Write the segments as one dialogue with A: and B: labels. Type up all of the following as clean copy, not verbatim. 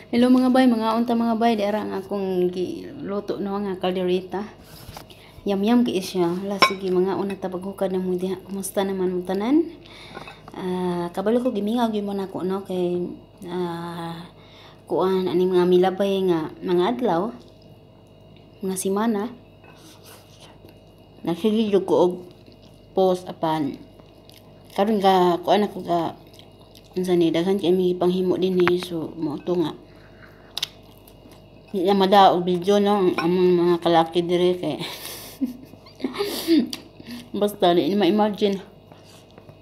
A: Hello mga bay, mga unta mga bay, di ara ang akong giluto no nga kaldereta. Yum yum kay siya. Hala, sige, mga una ta paghukad na mo diha. Kumusta naman mo tanan? Kabalo ko gimingaw gyud mo nako no kay kuan ani mga milabay nga mga adlaw, mga semana. Nagsige jud ko og post apan karon ka kuan ako ka unsa ni, daghan kay mi panghimo dinhi, so mao to nga di na mada og video no ang among mga kalaki diri kay basta di ni ma-imagine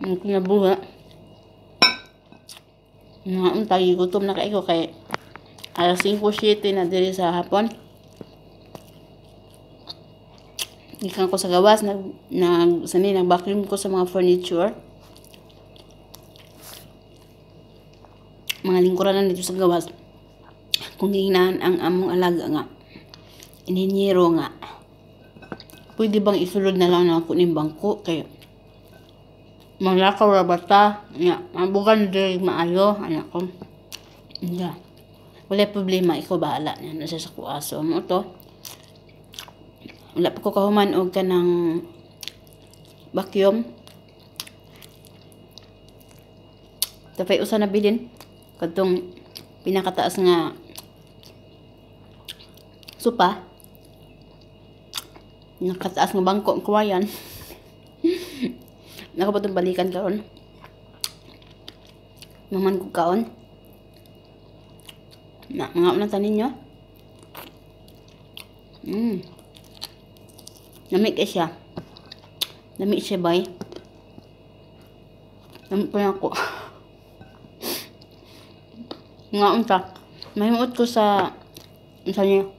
A: ang kinabuhi. Mga unta, gigutom na kaayo ko kay alas 5:07 na diri sa hapon. Gikan ko sa gawas, nag nag sani nag-vacuum ko sa mga furniture. Mga lingkuran na dito sa gawas. Kung giingnan ang among alaga nga inhinyero nga pwede bang isulod na lang nako ning bangko kay malakaw ra bata nga mabugan diri maayo anak ko. Yeah. Wala problema, ikaw bahala na siya sa kuha. So mo to, wala pa ko kahuman og kanang vacuum. Tapay usa na bilin kadtong pinakataas nga sopa, nakataas nga bangko ang kawayan. Nako ba itong balikan karon? Maman ko kaon. Na, mga unang tanin nyo. Lami kay siya. Lami siya, bay. Lami pa na ako. Nga unta. Mahimuot ko sa unsa niya.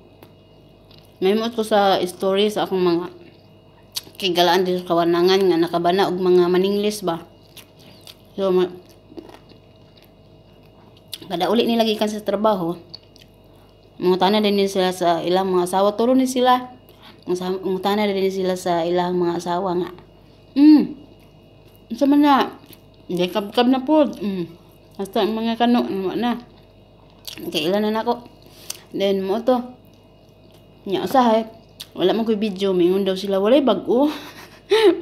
A: Mahimuot ko sa story sa akong mga kigalaan dito sa kawanangan nga nakabana og mga maninglis ba. So kada uli nila gikan sa trabaho, mangutana din ni sila sa ilang mga asawa, tulo ni sila. Mangutana din sila sa ilang mga asawa nga. Unsa man na? Hindi kabkab na pod. Hasta ang mga kano wa na. Kay ilan na nako. Then mo to. Nya usahay, wala man koy video, mingon daw sila walay bag-o.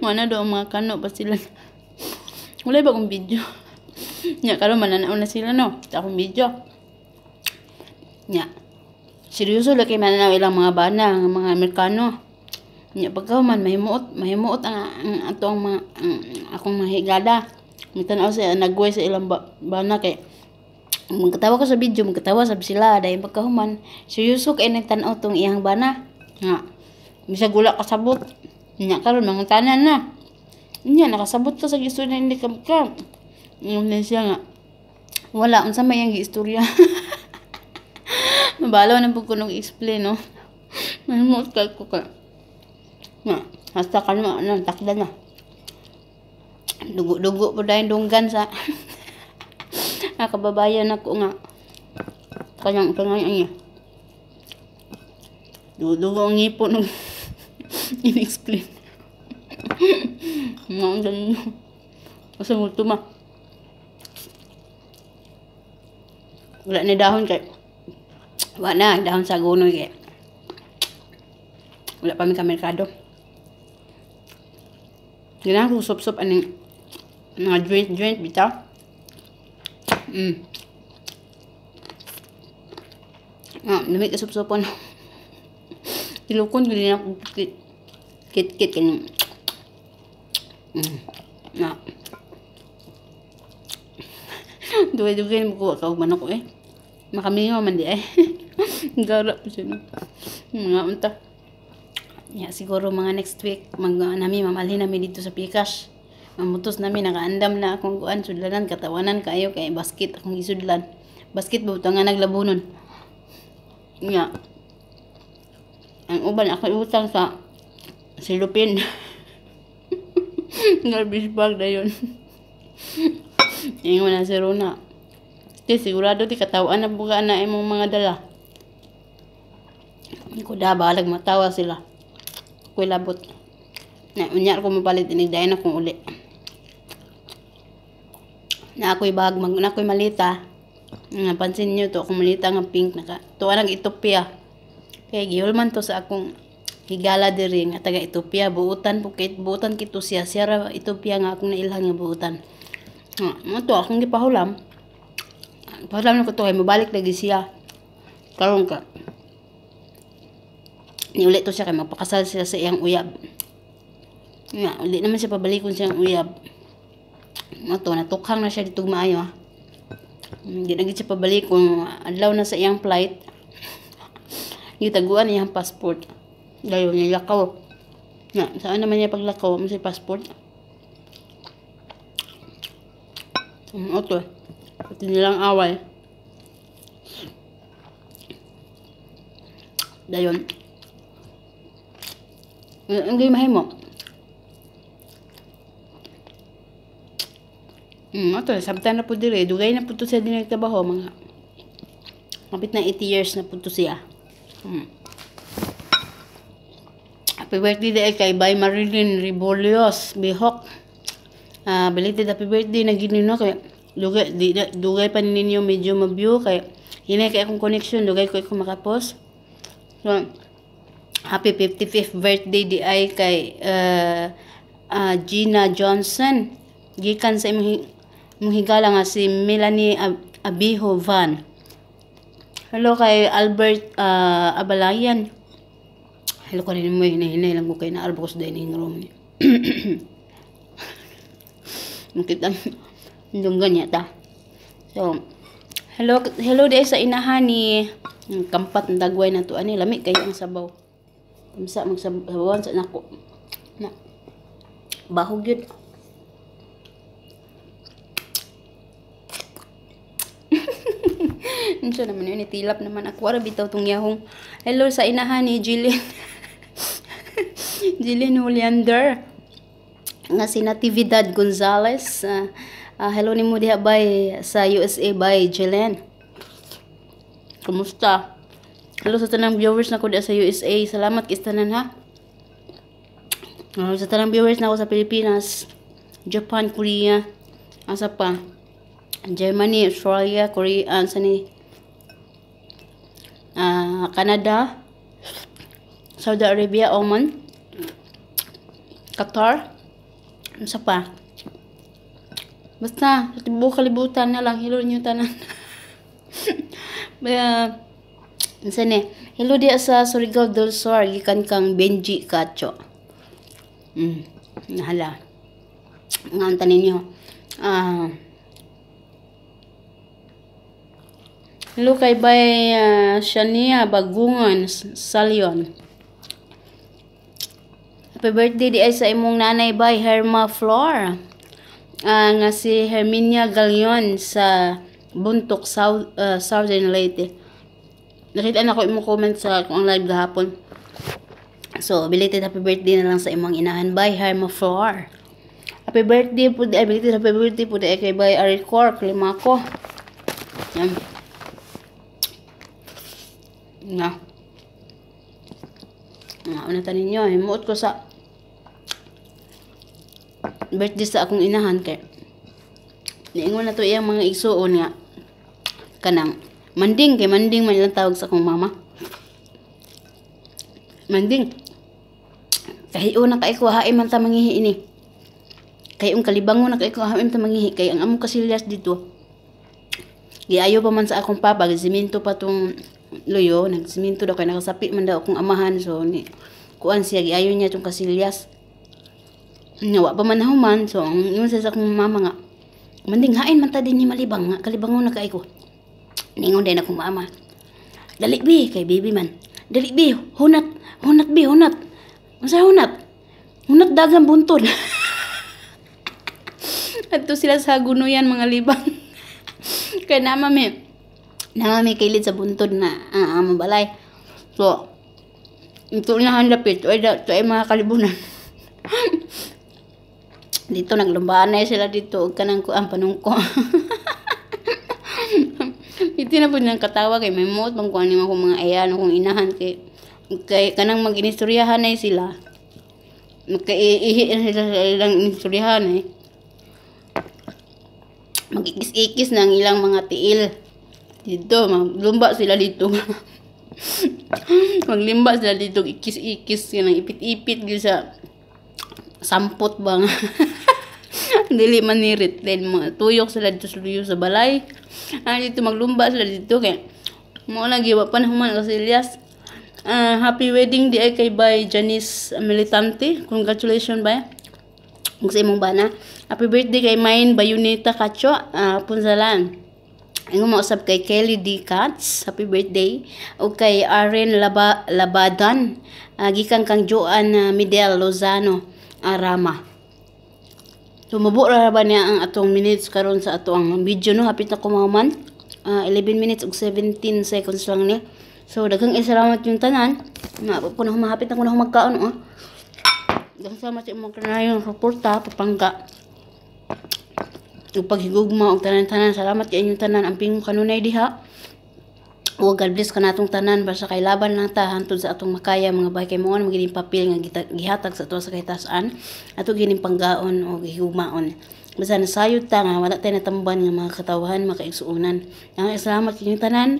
A: Mo na daw ang mga kano pa sila. Walay bagong video. Nya karon mananaw na sila no sa akong video. Nya seryoso lagi mananaw ilang mga bana nga mga Amerikano. Nya pagkahuman mahimuot, mahimuot ang atong mga ang akong mga higada. Mitanaw sa nagway sa ilang bana kay magkatawa ko sa video, magkatawa sab sila dahil pagkahuman seryoso kay nagtan-aw tong iyang bana nga bisag wala kasabot. Nya karon mangutana na. Nya nakasabot ka sa gistorya hindi ka ka. Ingon din siya nga wala unsa may iyang giistorya. Mabalaw na pud ko nung explain no. Mahimuot kay ko ka. Nga hasta kanu ano takda na. Dugo-dugo po dahil dunggan sa kababayan ako nga kanyang kanyang niya. Dugo-dugo ang ngipon nung in-explain. Mga ang ganun. Kasi multo ma. Wala na dahon kay. Wala na dahon sa gunoy kay. Wala pa mi ka merkado. Ganahan ko sup-sup aning mga joint-joint bitaw. Lami ka sup-supon. Tilukon ko din ako kit-kit kanyang. Na. Dugay-dugay mo kuha ka og manok eh. Makamingaw man di ay. Gara po siya no. Mga unta. Ya, siguro mga next week mag nami mamalhin nami dito sa Pikas. Mamutos nami, nakaandam na akong kuan sudlanan, katawanan kayo kay basket akong gisudlan. Basket ba nga naglabonon. Nya. Ang uban ako utang sa silupin. Garbage bag dayon. Ingon na si Rona. Ti sigurado ti katawan na buga na imong mga dala. Ko da balag matawa sila. Kuy labot. Na unya ko mapalit inig dayon akong uli. Na ako'y bag mag na ako'y malita. Nga pansin niyo to akong malita nga pink naka tuwa nag Ethiopia. Kay gihulman to sa akong higala diri nga taga Ethiopia, buutan po kay buutan kito siya, siya ra Ethiopia nga akong nailhan nga buutan. Nga mo to akong gipahulam. Pahulam na ko to kay mobalik lagi siya. Karon ka niuli to siya kay magpakasal siya sa iyang uyab. Nga, uli naman siya pabalikon siyang uyab. Mo to, natukhang na siya dito maayo. Ah. Hindi na gid siya pabalikon. Adlaw na sa iyang flight. Gitaguan iyang passport. Dayon niya lakaw. Nga, saan naman niya paglakaw mo sa passport? Oto. Pati nilang away. Dayon. Ang gay mahimo. Ato, sabtan na po dire. Dugay na po to siya din nagtrabaho. Mga mapit na 80 years na po to siya. Happy birthday day kay Bay Marilyn Ribollos Bihok. Belated happy birthday na gini no kay dugay di, dugay pa ninyo medyo mabiyo kay hinay kay akong connection, dugay ko akong makapost. So, happy 55th birthday di ay kay Gina Johnson gikan sa imong higala nga si Melanie Abiho Van. Hello kay Albert Abalayan. Hello ko rin mo, hinahinay lang ko kay naarbo ko sa dining room. Makita dunggan niya ta. So, hello hello di sa inahan ni kampat ng dagway na to ani lami kayo ang sabaw. Unsa magsabawan sa nako. Na. Bahog yun. Unsa naman yun, itilap naman ako. Ara bitaw tong yahong. Hello sa inahan ni Jillian. Jillian Juliander. Nga si Natividad Gonzales. Hello nimo diha bay sa USA bay Jillian. Kumusta? Hello sa tanang viewers nako diha sa USA. Salamat kay tanan ha. Sa tanang viewers nako sa Pilipinas, Japan, Korea, asa pa? Germany, Australia, Korea, sa ni Canada, Saudi Arabia, Oman, Qatar, asa pa? Basta, sa tibuok kalibutan na lang, hello niyo tanan. Unsa ni? Hello diha sa Surigao del Sur, gikan kang Benji Cacho. Nahala. Nga unta ninyo. Hello kay bay Shania Bagungon Salion. Happy birthday di ay sa imong nanay bay Herma Flor. Nga si Herminia Galion sa Buntok South, Southern Leyte. Nakita na ko imong comment sa akong live gahapon. So, belated happy birthday na lang sa imong inahan bay Herma Flor. Happy birthday po di ay belated happy birthday po di ay kay bay Aricor Climako. Yan. Na. Nga, una ta ninyo. Himuot ko sa birthday sa akong inahan kay niingon na to iyang mga igsuon nga kanang manding kay manding man ilang tawag sa akong mama. Manding. Kahiyo na kay ko hain man ta mangihi ini. Kay ang kalibangon na kay ko hain ta mangihi kay ang among kasilyas dito. Giayo pa man sa akong papa, gisiminto pa tong luyo, nagsiminto daw kay nakasapi man daw akong amahan, so ni kuan siya giayo niya tong kasilyas. Nawa pa man human, so ang ingon siya sa akong mama nga manding hain man ta din ni malibang nga kalibangon na kay ko. Ningon din akong mama. Dali bi kay baby man. Dali bi, hunat, hunat bi, hunat. Unsa hunat? Hunat dagang buntod. Adto sila sa gunuyan mga libang. Kay nama mi kilid sa buntod na mabalay. So, ito na ang lapit. Oy, to ay mga kalibunan. Dito naglumbaan na sila dito og kanang kuan panungko. Ito na po nang katawa kay may muot bang kuan nimo akong mga ayan akong inahan kay kay kanang mag-inistoryahan na sila. Magkaiihi na sila sa ilang inistoryahan eh. Mag-ikis-ikis na ang ilang mga tiil. Dito, maglumba sila dito. Maglimba sila dito, ikis-ikis, kanang ipit-ipit gyud sa sampot ba nga. Dili manirit. Then, mga tuyok sila dito sa luyo sa balay. Ah, dito maglumba sila dito kay mo lagi wa pa na human kasi Elias. Ah, happy wedding di ay kay by Janice Militante. Congratulations, bay. Ug sa imong bana. Happy birthday kay Main Bayoneta Cacho. Punzalan. Ingon mausab kay Kelly D. Katz, happy birthday. O kay Aren Labadan, gikan kang Joan Midel Lozano Arama. So mubo ra ba niya ang atong minutes karon sa ato ang video, no? Hapit na ko mahuman. 11 minutes ug 17 seconds lang ni. So daghang salamat yung tanan. Na ko na mahapit na ko na magkaon, oh. Daghang salamat sa imong kanayon suporta, papangga ug paghigugma og tanan-tanan. Salamat kay inyong tanan amping kanunay diha. O God bless kanatong tanan. Basta kay laban lang ta hantod sa atong makaya, mga bay, kay mao man gining papel nga gihatag sa ato sa kahitasan, ato gining panggaon o higugmaon. Basta nasayod ta nga wala tay natamban nga mga katawahan, mga kaigsuonan. Ang salamat inyong tanan.